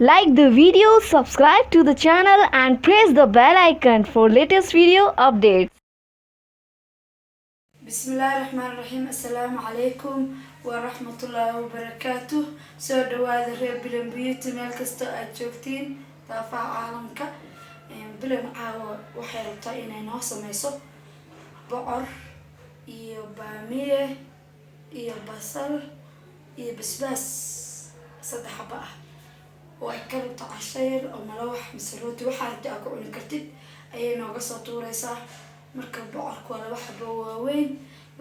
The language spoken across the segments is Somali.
Like the video, subscribe to the channel and press the bell icon for latest video updates. بسم الله الرحمن الرحيم. السلام عليكم ورحمة الله وبركاته. Soo dhawaada reer Bilan Beauty, meel kasta aad joogtiin daafaha caalamka. Bilan caawa waxay rabtaa inay noo sameyso bocor iyo baamiye iyo basal iyo basbaas, saddex xaba ah, oo ay ka rabto casho yar oo malawax mise rooti, waxaa rabta aad ku cuni kartid ayay nooga soo tuureysaa. Marka bocorku waa laba xabo waaweyn,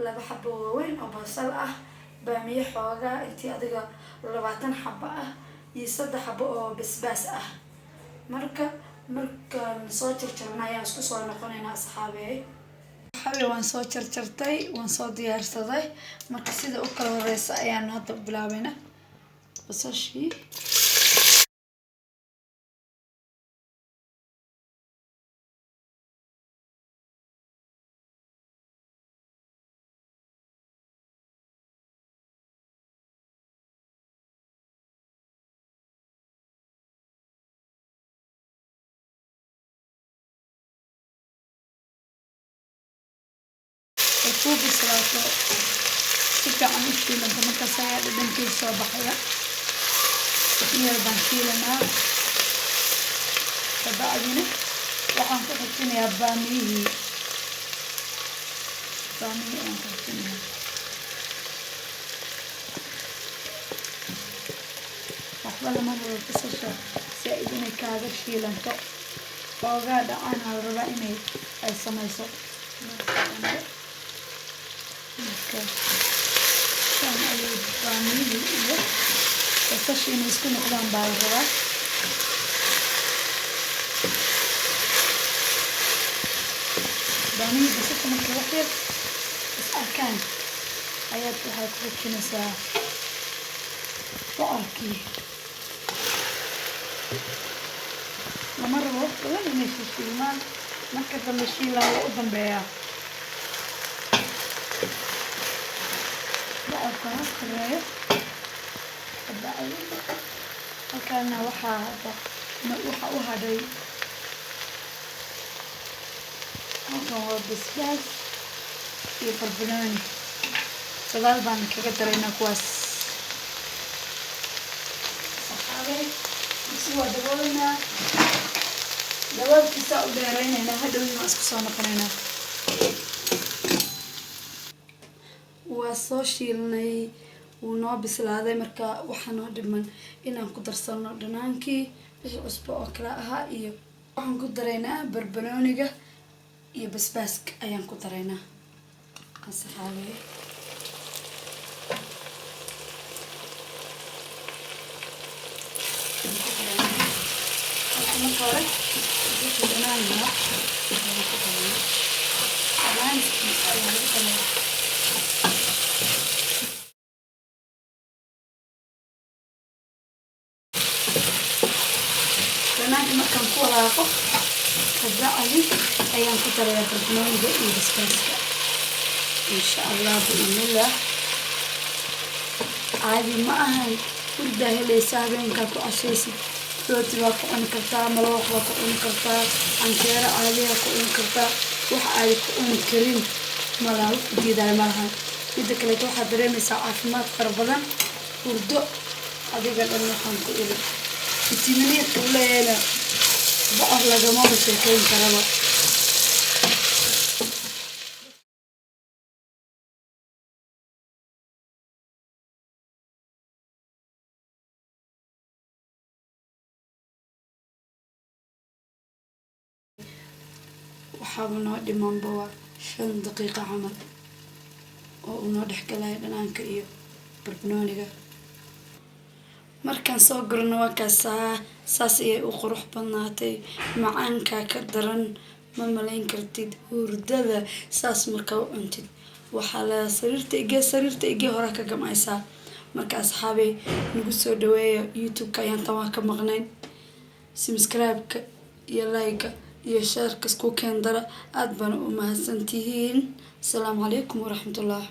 laba xabo waaweyn oo basal ah, baamiye xoogaa intii adiga 20 xabo ah iyo saddex xabo oo basbaas ah. Marka markaan soo jarjarna ayaan isku soo noqonaynaa, asxaabey. Asxaabe, waan soo jarjartay, waan soo diyaarsaday. Marka sida u kala horeysa ayaan hadda bilaabayna. Basashii ay kuu bislaato, si fiican u shiilanto, markaas ayaa dhadhankeedu soo baxaya. In yar baan shiilanaa, kabacdina waxaan ku xijinayaa baamiyihii. Baamiyihii ayaan ku xijinayaa. Waxba lama rabo basasha saa-id inay kaaga shiilanto, xoogaa dhacaan la rabaa inay ay sameyso. Marka saan ayay baamiyihii iyo basasha inay isku noqdaan baa la rabaa. Baamiyihii basasha markay wax yar is arkaan ayaad waxaad ku xijinaysaa bocorkii. Lama rabo wax badan inay shiilmaan, marka dambe shiilaan waa u dambeeyaa. Bocorka ha koreeyo. Kabacdi halkaana waxaa hadda waxa u hadhay halkan waa basbaas iyo barbanooni. Sagaal baan kaga daraynaa kuwaas. Saxaabey, digsi waa dabooleynaa, daboolkiisaa u dheereyneynaa, hadhowdii waan isku soo noqoneynaa. Waa soo shiilnay, wuu noo bislaaday. Marka waxaa noo dhiman inaan ku darsano dhanaankii, wixii cusbo oo kale ahaa, iyo waxaan ku daraynaa barbanooniga iyo basbaaska ayaan ku daraynaa, asxaabey. Marka hore wixii dhanaan ahaa ayaan ku daraynaa, dhanaankii ayaa lagu darayaa. Dhanaanka markaan ku walaaqo kabacdi ayaan ku darayaa barbanooniga iyo basbaaska, insha Allah biidnillah. Caadi ma ahan, hurdaa helaysa habeenkaa ku cashaysid. Rooti baa ku cuni kartaa, malawax baa ku cuni kartaa, canjeero caadiyaa ku cuni kartaa. Wax aadi ku cuni karin malaha, wax diidaay malaha. Midda kaleeto, waxaad dareemaysaa caafimaad fara badan, hurdo adiga dhan. Waxaan ku iri fitamiiniinka uu leeyahayna bocor lagamaba sheekeyn karaba. Waxaaba noo dhimanba waa 5 daqiiqo camal oo uu noo dhexgalaya dhanaanka iyo barbanooniga. Markaan soo gurno, waa kaasaa, saas ayay u qurux badnaatay. Macaankaa ka daran, ma malayn kartid hurdada saas markaa u cuntid. Waxaa la sariirta igee, sariirta igee, horaa ka gamcaysaa. Marka asxaabey, nagu soo dhaweeya YouTube-ka, ayaan tan waa ka maqnayn. Subscribe-ka iyo like-ka iyo share-ka isku keen dara. Aada baana u mahadsantihiin. Asalaamu calaykum waraxmatullah.